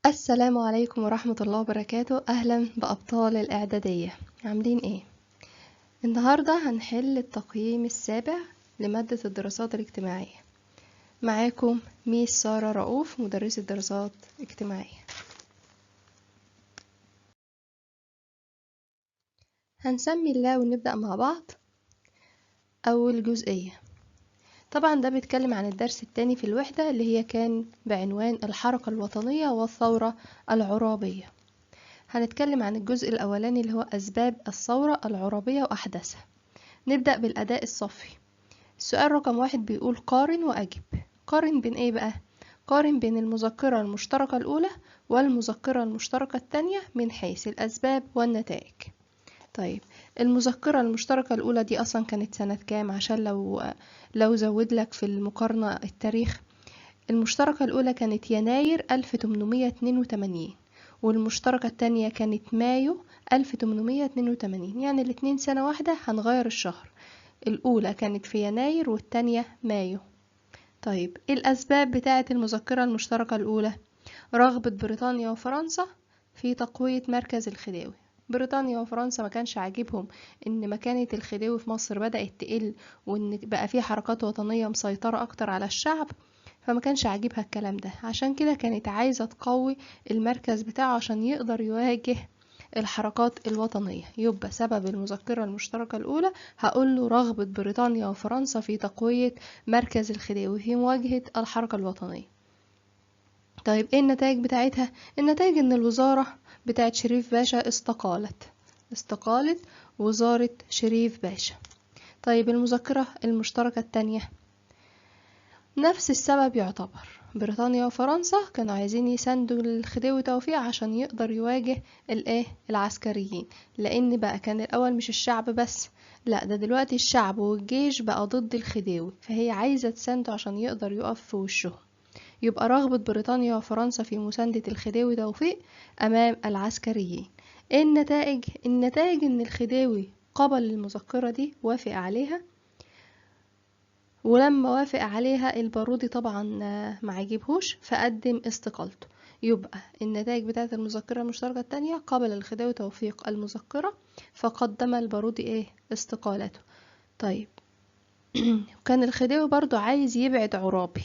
السلام عليكم ورحمة الله وبركاته. أهلا بأبطال الإعدادية، عاملين إيه؟ النهاردة هنحل التقييم السابع لمادة الدراسات الاجتماعية. معاكم ميس سارة رؤوف، مدرسة دراسات اجتماعية. هنسمي الله ونبدأ مع بعض. أول جزئية طبعا ده بيتكلم عن الدرس الثاني في الوحدة اللي هي كان بعنوان الحركة الوطنية والثورة العرابية. هنتكلم عن الجزء الأولاني اللي هو أسباب الثورة العرابية وأحداثها. نبدأ بالأداء الصفي. السؤال رقم 1 بيقول قارن وأجب. قارن بين إيه بقى؟ قارن بين المذكرة المشتركة الأولى والمذكرة المشتركة الثانية من حيث الأسباب والنتائج. طيب المذكرة المشتركة الأولى دي أصلا كانت سنة كام؟ عشان لو زود لك في المقارنة التاريخ. المشتركة الأولى كانت يناير 1882، والمشتركة الثانية كانت مايو 1882، يعني الاتنين سنة واحدة، هنغير الشهر. الأولى كانت في يناير والتانية مايو. طيب إيه الأسباب بتاعة المذكرة المشتركة الأولى؟ رغبة بريطانيا وفرنسا في تقوية مركز الخديوي. بريطانيا وفرنسا ما كانش عاجبهم ان مكانة الخديوي في مصر بدأت تقل، وان بقى في حركات وطنية مسيطرة اكتر على الشعب، فما كانش عاجبها الكلام ده. عشان كده كانت عايزة تقوي المركز بتاعه عشان يقدر يواجه الحركات الوطنية. يبقى سبب المذكرة المشتركة الأولى هقول له رغبة بريطانيا وفرنسا في تقوية مركز الخديوي في مواجهة الحركة الوطنية. طيب ايه النتائج بتاعتها؟ النتائج ان الوزارة بتاعت شريف باشا استقالت وزارة شريف باشا. طيب المذكرة المشتركة التانية نفس السبب يعتبر، بريطانيا وفرنسا كانوا عايزين يساندوا الخديوي توفيق عشان يقدر يواجه العسكريين، لان بقى كان الاول مش الشعب بس، لا ده دلوقتي الشعب والجيش بقى ضد الخديوي، فهي عايزة تسانده عشان يقدر يقف في وشهم. يبقى رغبة بريطانيا وفرنسا في مساندة الخديوي توفيق أمام العسكريين. ايه النتائج؟ النتائج ان الخديوي قبل المذكرة دي، وافق عليها، ولما وافق عليها البارودي طبعا ما عجبهوش فقدم استقالته. يبقى النتائج بتاعة المذكرة المشتركة التانية قبل الخديوي توفيق المذكرة فقدم البارودي استقالته. طيب كان الخديوي برضو عايز يبعد عرابي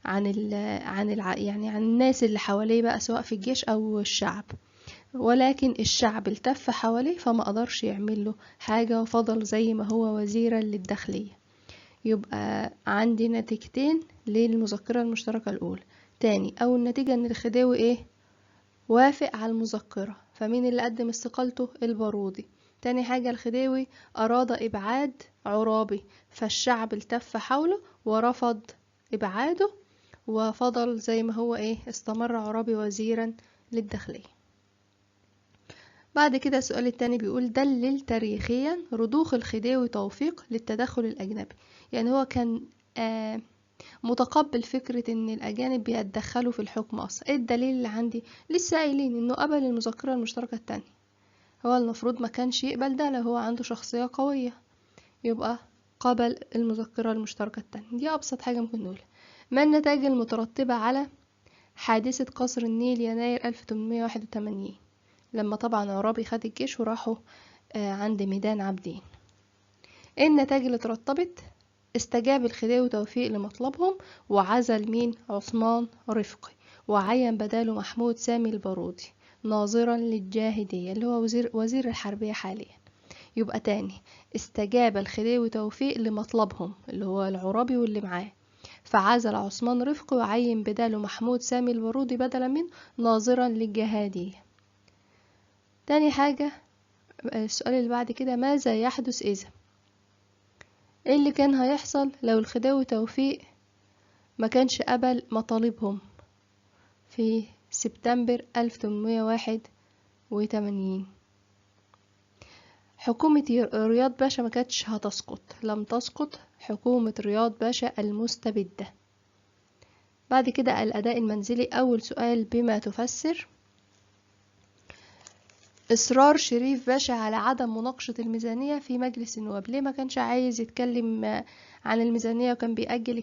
عن ال عن ال يعني عن الناس اللي حواليه بقى، سواء في الجيش او الشعب، ولكن الشعب التف حواليه فما قدرش يعمل له حاجة، وفضل زي ما هو وزيرا للداخلية. يبقى عندي نتيجتين للمذكرة المشتركة الأولى. تاني أول نتيجة إن الخديوي وافق على المذكرة، فمين اللي قدم استقالته؟ البارودي. تاني حاجة الخديوي أراد إبعاد عرابي، فالشعب التف حوله ورفض إبعاده، وفضل زي ما هو استمر عرابي وزيرا للداخلية. بعد كده السؤال التاني بيقول دلل تاريخيا رضوخ الخديوي توفيق للتدخل الأجنبي. يعني هو كان متقبل فكرة ان الأجانب بيتدخلوا في الحكم أصلا. ايه الدليل اللي عندي؟ لسه قايلين انه قبل المذكرة المشتركة التانية، هو المفروض ما كانش يقبل ده لو هو عنده شخصية قوية، يبقى قبل المذكرة المشتركة التانية. دي أبسط حاجة ممكن نقولها. ما النتائج المترتبة على حادثة قصر النيل يناير 1881، لما طبعا عرابي خد الجيش وراحوا عند ميدان عابدين؟ ايه النتائج اللي ترتبت؟ استجاب الخديوي توفيق لمطلبهم وعزل مين؟ عثمان رفقي، وعين بداله محمود سامي البارودي ناظرا للجاهدية اللي هو وزير الحربية حاليا. يبقى تاني استجاب الخديوي توفيق لمطلبهم اللي هو العرابي واللي معاه، فعزل عثمان رفقي وعين بداله محمود سامي البارودي بدلا منه ناظرا للجهادية. تاني حاجة السؤال اللي بعد كده، ماذا يحدث إذا؟ ايه اللي كان هيحصل لو الخديوي توفيق ما كانش قبل مطالبهم في سبتمبر 1881؟ حكومة رياض باشا ما كانتش هتسقط، لم تسقط حكومة رياض باشا المستبدة. بعد كده الأداء المنزلي، أول سؤال بما تفسر إصرار شريف باشا على عدم مناقشة الميزانية في مجلس النواب. ليه ما كانش عايز يتكلم عن الميزانية وكان بيأجل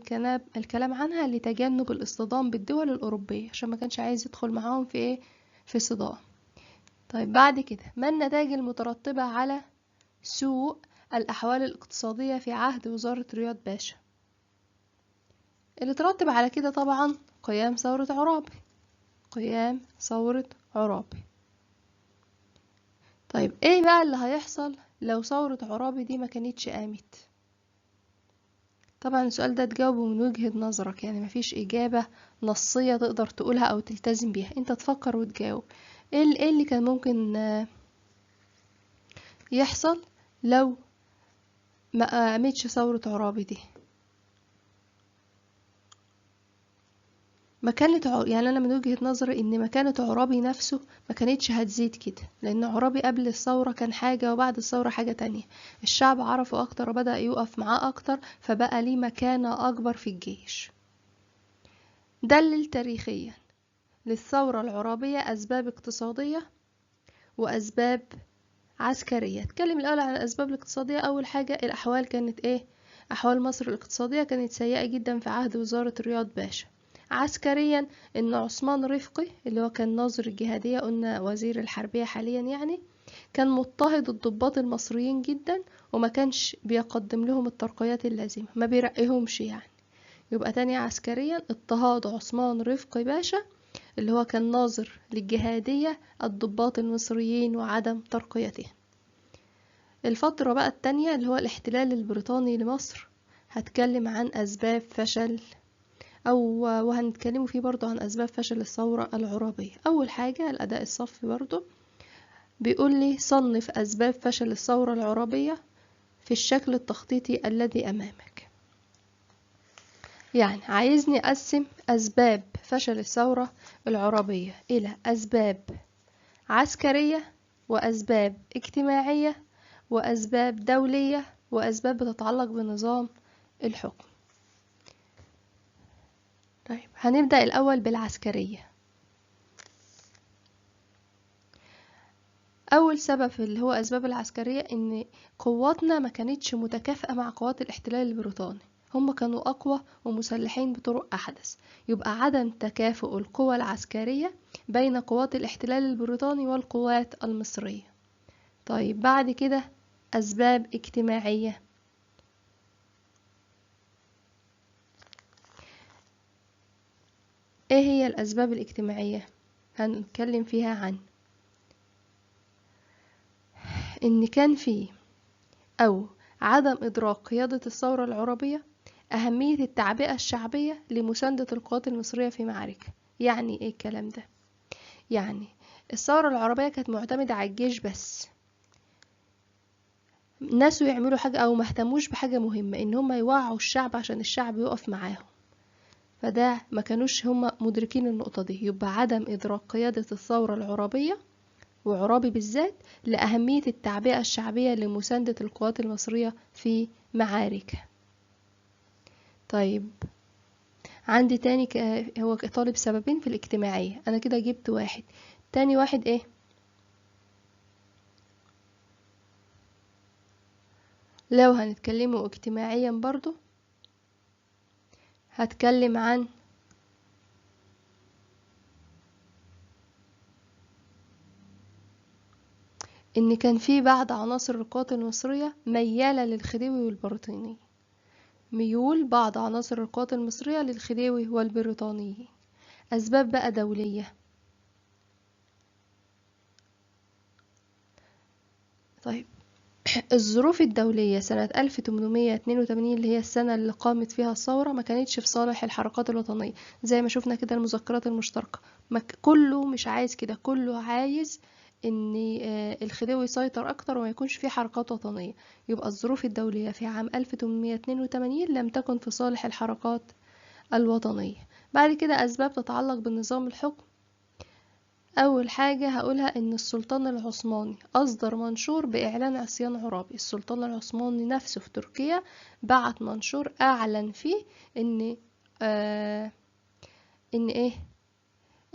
الكلام عنها؟ لتجنب الاصطدام بالدول الأوروبية، عشان ما كانش عايز يدخل معاهم في إيه؟ في صدام. طيب بعد كده، ما النتائج المترتبة على سوء الأحوال الاقتصادية في عهد وزارة رياض باشا؟ اللي ترتب على كده طبعا قيام ثورة عرابي، قيام ثورة عرابي. طيب ايه بقى اللي هيحصل لو ثورة عرابي دي ما كانتش قامت؟ طبعا السؤال ده تجاوبه من وجهة نظرك، يعني مفيش إجابة نصية تقدر تقولها أو تلتزم بيها، انت تفكر وتجاوب. ايه اللي كان ممكن يحصل لو ما قامتش ثورة عرابي دي؟ مكانة يعني أنا من وجهة نظري إن مكانة عرابي نفسه ما كانتش هتزيد كده، لأن عرابي قبل الثورة كان حاجة وبعد الثورة حاجة تانية. الشعب عرفه أكتر وبدأ يقف معاه أكتر، فبقى ليه مكانة أكبر في الجيش. دلل تاريخيا للثورة العرابية أسباب اقتصادية وأسباب عسكرية. اتكلم الأول عن الأسباب الاقتصادية. أول حاجة الأحوال كانت إيه؟ أحوال مصر الاقتصادية كانت سيئة جدا في عهد وزارة رياض باشا. عسكريا إن عثمان رفقي اللي هو كان ناظر الجهادية، قلنا وزير الحربية حاليا يعني، كان مضطهد الضباط المصريين جدا وما كانش بيقدم لهم الترقيات اللازمة، ما بيرقيهمش يعني. يبقى تاني عسكريا اضطهاد عثمان رفقي باشا اللي هو كان ناظر للجهادية الضباط المصريين وعدم ترقيتهم. الفترة بقى التانية اللي هو الاحتلال البريطاني لمصر، هتكلم عن أسباب فشل أو وهنتكلموا فيه برضو عن أسباب فشل الثورة العرابية. أول حاجة الأداء الصفي، برضو بيقول لي صنف أسباب فشل الثورة العرابية في الشكل التخطيطي الذي أمامك. يعني عايزني أقسم أسباب فشل الثورة العرابية إلى أسباب عسكرية وأسباب اجتماعية وأسباب دولية وأسباب بتتعلق بنظام الحكم. طيب هنبدأ الأول بالعسكرية. أول سبب اللي هو أسباب العسكرية إن قواتنا ما كانتش متكافئة مع قوات الاحتلال البريطاني، هم كانوا أقوى ومسلحين بطرق أحدث. يبقى عدم تكافؤ القوى العسكرية بين قوات الاحتلال البريطاني والقوات المصرية. طيب بعد كده أسباب اجتماعية. ايه هي الأسباب الاجتماعية؟ هنتكلم فيها عن إن كان فيه أو عدم إدراك قيادة الثورة العرابية أهمية التعبئة الشعبية لمساندة القوات المصرية في معاركها. يعني إيه الكلام ده؟ يعني الثورة العرابية كانت معتمدة على الجيش بس، ناسوا يعملوا حاجة أو ما اهتموش بحاجة مهمة إن هم يوعوا الشعب عشان الشعب يقف معاهم، فده ما كانوش هم مدركين النقطة دي. يبقى عدم إدراك قيادة الثورة العرابية وعرابي بالذات لأهمية التعبئة الشعبية لمساندة القوات المصرية في معاركها. طيب عندي تاني هو طالب سببين في الاجتماعية، أنا كده جبت واحد. تاني واحد إيه؟ لو هنتكلمه اجتماعيا برضو هتكلم عن إن كان في بعض عناصر القوات المصرية ميالة للخديوي والبريطاني، ميول بعض عناصر القوات المصرية للخديوي والبريطانيين. أسباب بقى دولية. طيب الظروف الدولية سنة 1882 اللي هي السنة اللي قامت فيها الثورة ما كانتش في صالح الحركات الوطنية، زي ما شفنا كده المذكرات المشتركة، كله مش عايز كده، كله عايز ان الخديوي يسيطر اكتر وما يكونش فيه حركات وطنية. يبقى الظروف الدولية في عام 1882 لم تكن في صالح الحركات الوطنية. بعد كده اسباب تتعلق بالنظام الحكم. اول حاجة هقولها ان السلطان العثماني اصدر منشور باعلان عصيان عرابي. السلطان العثماني نفسه في تركيا بعت منشور اعلن فيه ان ان ايه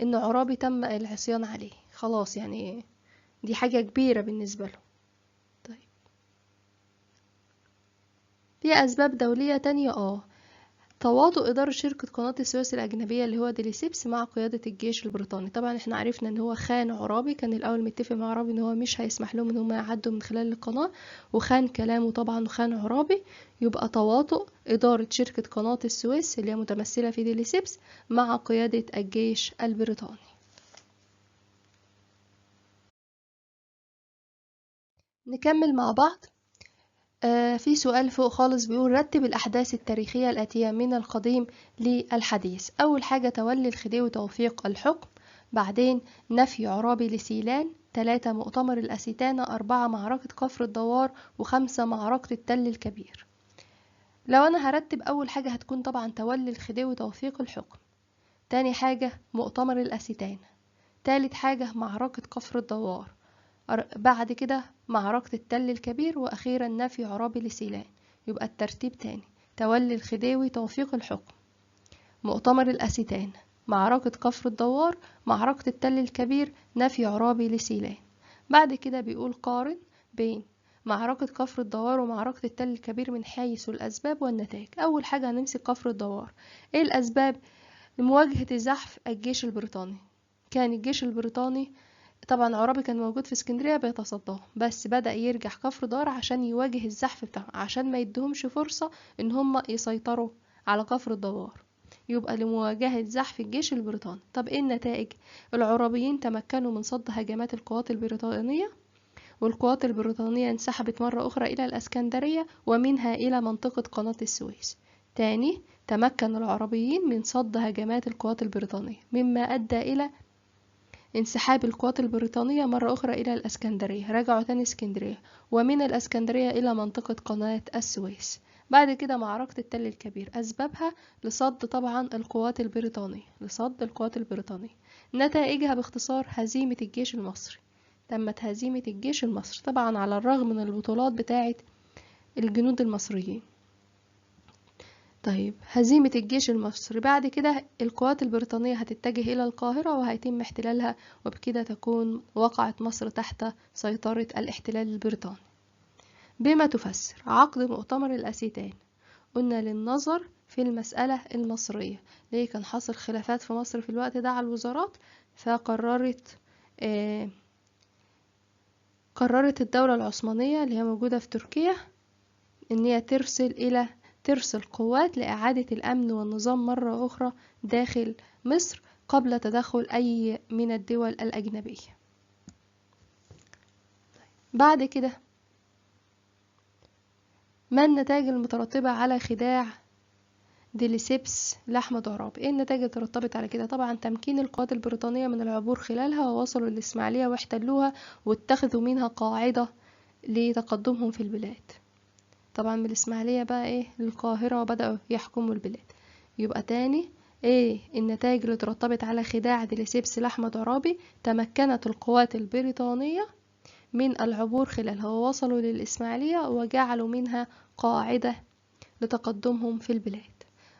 ان عرابي تم العصيان عليه، خلاص يعني دي حاجة كبيرة بالنسبة له. طيب في أسباب دولية تانية، تواطؤ إدارة شركة قناة السويس الأجنبية اللي هو ديليسيبس مع قيادة الجيش البريطاني. طبعا احنا عرفنا ان هو خان عرابي، كان الأول متفق مع عرابي ان هو مش هيسمح لهم ان هم يعدوا من خلال القناة، وخان كلامه طبعا وخان عرابي. يبقى تواطؤ إدارة شركة قناة السويس اللي هي متمثلة في ديليسيبس مع قيادة الجيش البريطاني. نكمل مع بعض. في سؤال فوق خالص بيقول رتب الأحداث التاريخية الآتية من القديم للحديث. أول حاجة تولي الخديوي توفيق الحكم، بعدين نفي عرابي لسيلان، 3 مؤتمر الأسيتانة، 4 معركة كفر الدوار، و5 معركة التل الكبير. لو أنا هرتب أول حاجة هتكون طبعا تولي الخديوي توفيق الحكم، تاني حاجة مؤتمر الأسيتانة، تالت حاجة معركة كفر الدوار، بعد كده معركة التل الكبير، وأخيرا نفي عرابي لسيلان. يبقى الترتيب تاني: تولي الخديوي توفيق الحكم، مؤتمر الأسيتان، معركة كفر الدوار، معركة التل الكبير، نفي عرابي لسيلان. بعد كده بيقول قارن بين معركة كفر الدوار ومعركة التل الكبير من حيث الأسباب والنتائج. أول حاجة هنمسك كفر الدوار. إيه الأسباب؟ لمواجهة زحف الجيش البريطاني. كان الجيش البريطاني طبعا عرابي كان موجود في اسكندرية بيتصداه، بس بدأ يرجع كفر دار عشان يواجه الزحف بتاعهم، عشان ما يدهمش فرصة ان هم يسيطروا على كفر الدوار. يبقى لمواجهة زحف الجيش البريطاني. طب ايه النتائج؟ العرابيين تمكنوا من صد هجمات القوات البريطانية، والقوات البريطانية انسحبت مرة أخرى إلى الأسكندرية ومنها إلى منطقة قناة السويس. تاني، تمكن العربيين من صد هجمات القوات البريطانية، مما أدى إلى انسحاب القوات البريطانية مرة أخرى إلى الأسكندرية، رجعوا تاني اسكندرية، ومن الأسكندرية إلى منطقة قناة السويس. بعد كده معركة التل الكبير، أسبابها لصد طبعا القوات البريطانية، لصد القوات البريطانية. نتائجها باختصار هزيمة الجيش المصري، تمت هزيمة الجيش المصري طبعا على الرغم من البطولات بتاعة الجنود المصريين. طيب هزيمة الجيش المصري، بعد كده القوات البريطانية هتتجه إلى القاهرة وهيتم احتلالها، وبكده تكون وقعت مصر تحت سيطرة الاحتلال البريطاني. بما تفسر عقد مؤتمر الأسيتان؟ قلنا للنظر في المسألة المصرية. ليه كان حصل خلافات في مصر في الوقت ده على الوزارات؟ فقررت قررت الدولة العثمانية اللي هي موجودة في تركيا إن هي ترسل قوات لإعادة الأمن والنظام مرة أخرى داخل مصر قبل تدخل أي من الدول الأجنبية. بعد كده ما النتائج المترتبة على خداع ديليسيبس لأحمد عرابي؟ ايه النتائج اللي ترتبت على كده؟ طبعا تمكين القوات البريطانية من العبور خلالها، ووصلوا للإسماعيلية واحتلوها واتخذوا منها قاعدة لتقدمهم في البلاد. طبعا من الإسماعيلية بقى ايه للقاهرة وبدأوا يحكموا البلاد. يبقى تاني ايه النتائج اللي ترتبت على خداع ديليسيبس لأحمد عرابي؟ تمكنت القوات البريطانية من العبور خلالها ووصلوا للإسماعيلية وجعلوا منها قاعدة لتقدمهم في البلاد.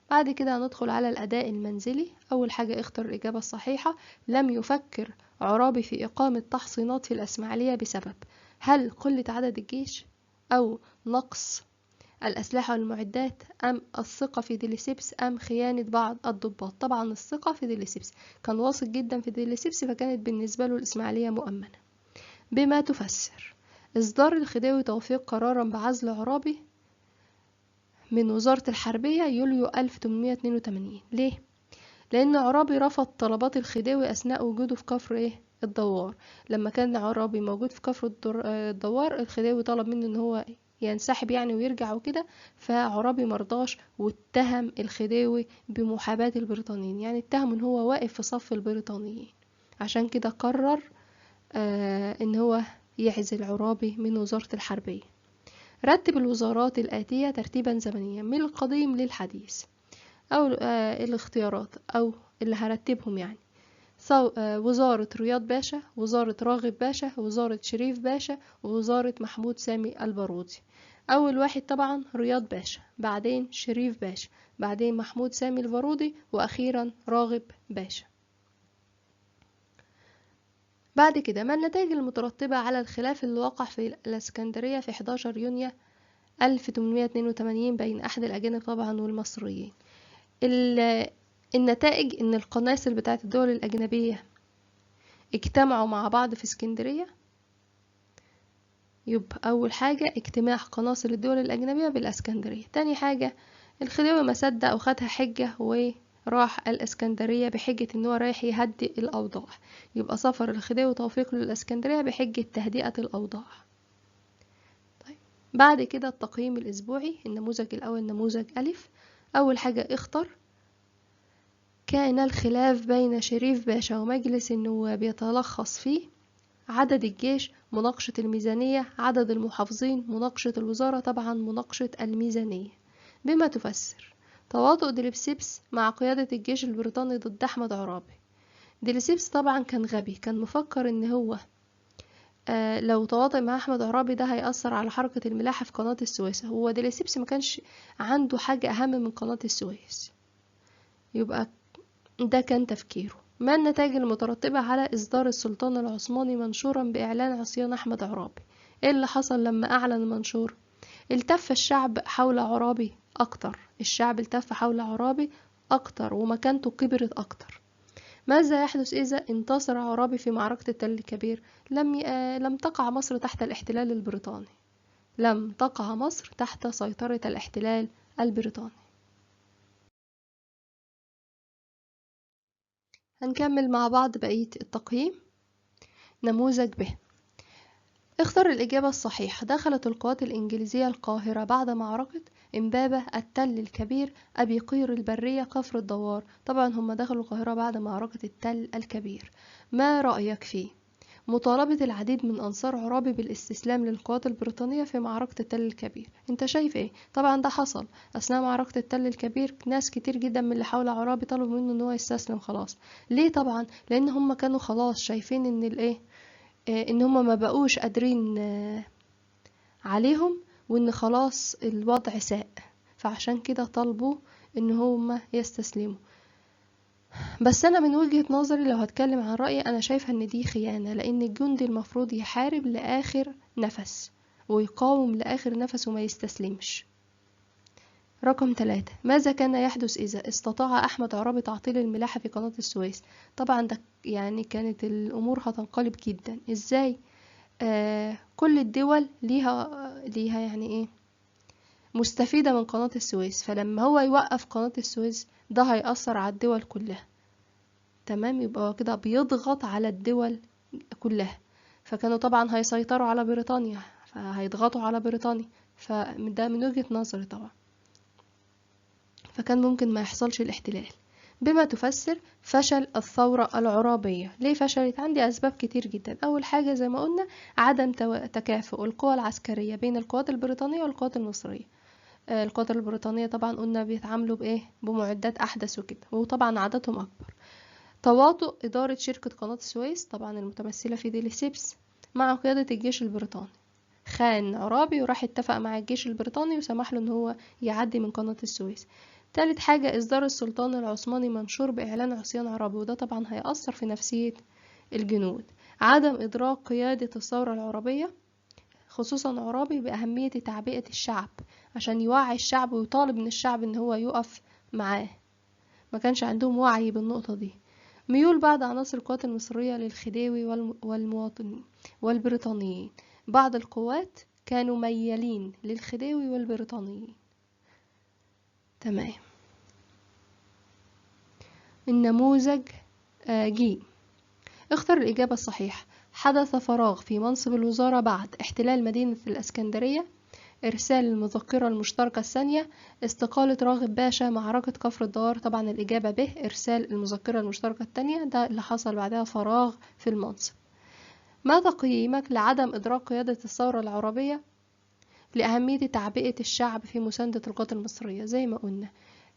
بعد كده هندخل على الأداء المنزلي. أول حاجة اختر الإجابة الصحيحة. لم يفكر عرابي في إقامة تحصينات في الإسماعيلية بسبب هل قلة عدد الجيش أو نقص الأسلحة والمعدات أم الثقة في ديليسيبس أم خيانة بعض الضباط؟ طبعا الثقة في ديليسيبس، كان واثق جدا في ديليسيبس فكانت بالنسبة له الإسماعيلية مؤمنة. بما تفسر إصدار الخديوي توفيق قرارا بعزل عرابي من وزارة الحربية يوليو 1882. ليه؟ لأن عرابي رفض طلبات الخديوي أثناء وجوده في كفر الدوار. لما كان عرابي موجود في كفر الدوار الخديوي طلب منه ان هو ينسحب يعني ويرجع وكده، فعرابي مرضاش واتهم الخديوي بمحاباة البريطانيين، يعني اتهم ان هو واقف في صف البريطانيين، عشان كده قرر ان هو يعزل عرابي من وزارة الحربية. رتب الوزارات الآتية ترتيبا زمنيا من القديم للحديث، أو الاختيارات أو اللي هرتبهم يعني. وزارة رياض باشا، وزارة راغب باشا، وزارة شريف باشا، ووزارة محمود سامي البارودي. أول واحد طبعا رياض باشا، بعدين شريف باشا، بعدين محمود سامي البارودي، وأخيرا راغب باشا. بعد كده ما النتائج المترتبة على الخلاف اللي وقع في الإسكندرية في 11 يونيو 1882 بين أحد الأجانب طبعا والمصريين؟ النتائج إن القناصل بتاعت الدول الأجنبية اجتمعوا مع بعض في اسكندرية. يبقى أول حاجة اجتماع قناصل الدول الأجنبية بالإسكندرية. تاني حاجة الخديوي ما صدق وخدها حجة وراح الإسكندرية بحجة إن هو رايح يهدئ الأوضاع. يبقى سفر الخديوي توفيق للإسكندرية بحجة تهدئة الأوضاع. طيب بعد كده التقييم الأسبوعي، النموذج الأول نموذج ألف. أول حاجة اختر كان الخلاف بين شريف باشا ومجلس النواب يتلخص فيه عدد الجيش، مناقشة الميزانية، عدد المحافظين، مناقشة الوزارة. طبعا مناقشة الميزانية. بما تفسر تواطؤ ديليسيبس مع قيادة الجيش البريطاني ضد أحمد عرابي. ديليسيبس طبعا كان غبي، كان مفكر ان هو لو تواطئ مع أحمد عرابي ده هيأثر على حركة الملاحة في قناة السويس. هو ديليسيبس ما كانش عنده حاجة أهم من قناة السويس، يبقى ده كان تفكيره. ما النتائج المترتبة على إصدار السلطان العثماني منشورا بإعلان عصيان أحمد عرابي؟ إيه اللي حصل لما أعلن المنشور؟ التف الشعب حول عرابي أكتر، الشعب التف حول عرابي أكتر ومكانته كبرت أكتر. ماذا يحدث إذا انتصر عرابي في معركة التل الكبير؟ لم تقع مصر تحت الاحتلال البريطاني، لم تقع مصر تحت سيطرة الاحتلال البريطاني. هنكمل مع بعض بقية التقييم. نموذج ب، اختر الإجابة الصحيحة. دخلت القوات الإنجليزية القاهرة بعد معركة إمبابة، التل الكبير، أبي قير البرية، كفر الدوار. طبعا هم دخلوا القاهرة بعد معركة التل الكبير. ما رأيك فيه؟ مطالبة العديد من أنصار عرابي بالاستسلام للقوات البريطانية في معركة التل الكبير. انت شايف ايه؟ طبعا ده حصل أثناء معركة التل الكبير، ناس كتير جدا من اللي حول عرابي طلبوا منه ان هو يستسلم خلاص. ليه؟ طبعا لان هم كانوا خلاص شايفين ان الايه، ان هم ما بقوش قادرين عليهم، وان خلاص الوضع ساء، فعشان كده طلبوا ان هم يستسلموا. بس انا من وجهة نظري لو هتكلم عن رأيي، انا شايفة ان دي خيانة، لان الجندي المفروض يحارب لآخر نفس ويقاوم لآخر نفس وما يستسلمش. رقم 3، ماذا كان يحدث إذا استطاع أحمد عرابي تعطيل الملاحة في قناة السويس؟ طبعا ده يعني كانت الأمور هتنقلب جدا. إزاي؟ كل الدول ليها يعني إيه مستفيدة من قناة السويس، فلما هو يوقف قناة السويس ده هيأثر على الدول كلها. تمام، يبقى كده بيضغط على الدول كلها، فكانوا طبعا هيسيطروا على بريطانيا، فهيضغطوا على بريطانيا، فده من وجهة نظري طبعا، فكان ممكن ما يحصلش الاحتلال. بما تفسر فشل الثورة العرابية. ليه فشلت؟ عندي أسباب كتير جدا. أول حاجة زي ما قلنا عدم تكافؤ القوى العسكرية بين القوات البريطانية والقوات المصرية. القوات البريطانية طبعا قلنا بيتعاملوا بإيه؟ بمعدات أحدث وكده، وطبعا عددهم أكبر. تواطؤ إدارة شركة قناة السويس طبعا المتمثلة في ديليسيبس مع قيادة الجيش البريطاني. خان عرابي وراح اتفق مع الجيش البريطاني وسمح له ان هو يعدي من قناة السويس. تالت حاجة إصدار السلطان العثماني منشور بإعلان عصيان عرابي، وده طبعا هيأثر في نفسية الجنود. عدم إدراك قيادة الثورة العربية خصوصا عرابي بأهمية تعبئة الشعب عشان يوعي الشعب ويطالب من الشعب ان هو يقف معاه، ما كانش عندهم وعي بالنقطة دي. ميول بعض عناصر القوات المصرية للخديوي والمواطنين والبريطانيين، بعض القوات كانوا ميالين للخديوي والبريطانيين. تمام. النموذج ج، اختر الإجابة الصحيحة. حدث فراغ في منصب الوزارة بعد احتلال مدينة الإسكندرية، إرسال المذكرة المشتركة الثانية، استقالة راغب باشا، معركة كفر الدوار. طبعا الإجابة ب، إرسال المذكرة المشتركة الثانية، ده اللي حصل بعدها فراغ في المنصب. ما تقييمك لعدم إدراك قيادة الثورة العربية لأهمية تعبئة الشعب في مساندة القوات المصرية؟ زي ما قلنا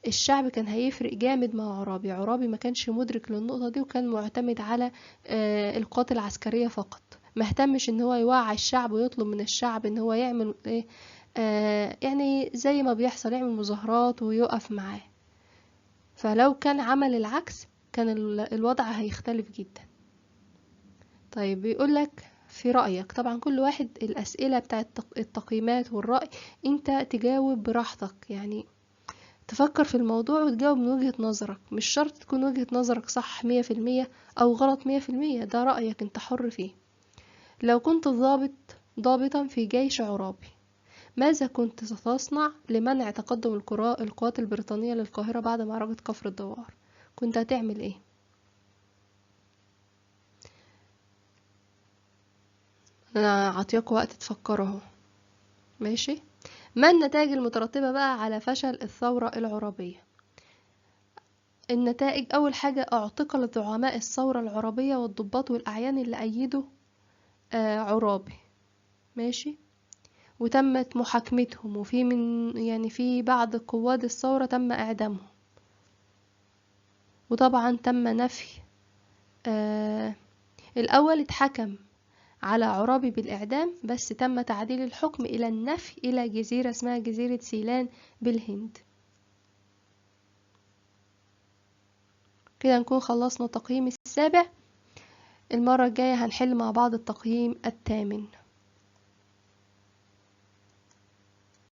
الشعب كان هيفرق جامد مع عرابي، عرابي ما كانش مدرك للنقطة دي وكان معتمد على القوات العسكرية فقط، ما اهتمش ان هو يوعي الشعب ويطلب من الشعب ان هو يعمل ايه، يعني زي ما بيحصل يعمل مظاهرات ويقف معاه. فلو كان عمل العكس كان الوضع هيختلف جدا. طيب بيقولك في رأيك، طبعا كل واحد الأسئلة بتاعت التقييمات والرأي انت تجاوب براحتك، يعني تفكر في الموضوع وتجاوب من وجهة نظرك، مش شرط تكون وجهة نظرك صح 100% أو غلط 100%، ده رأيك انت حر فيه. لو كنت ضابطا في جيش عرابي، ماذا كنت ستصنع لمنع تقدم القوات البريطانية للقاهرة بعد معركة كفر الدوار؟ كنت هتعمل ايه؟ انا عطياكوا وقت تفكروا اهو. ماشي. ما النتائج المترتبة بقى على فشل الثورة العرابية؟ النتائج اول حاجة اعتقل زعماء الثورة العرابية والضباط والاعيان اللي ايدوا عرابي. ماشي. وتمت محاكمتهم، وفي من يعني في بعض قواد الثورة تم اعدامهم، وطبعا تم نفي الاول اتحكم على عرابي بالإعدام، بس تم تعديل الحكم إلى النفي إلى جزيرة اسمها جزيرة سيلان بالهند. كده نكون خلصنا التقييم السابع. المرة الجاية هنحل مع بعض التقييم الثامن.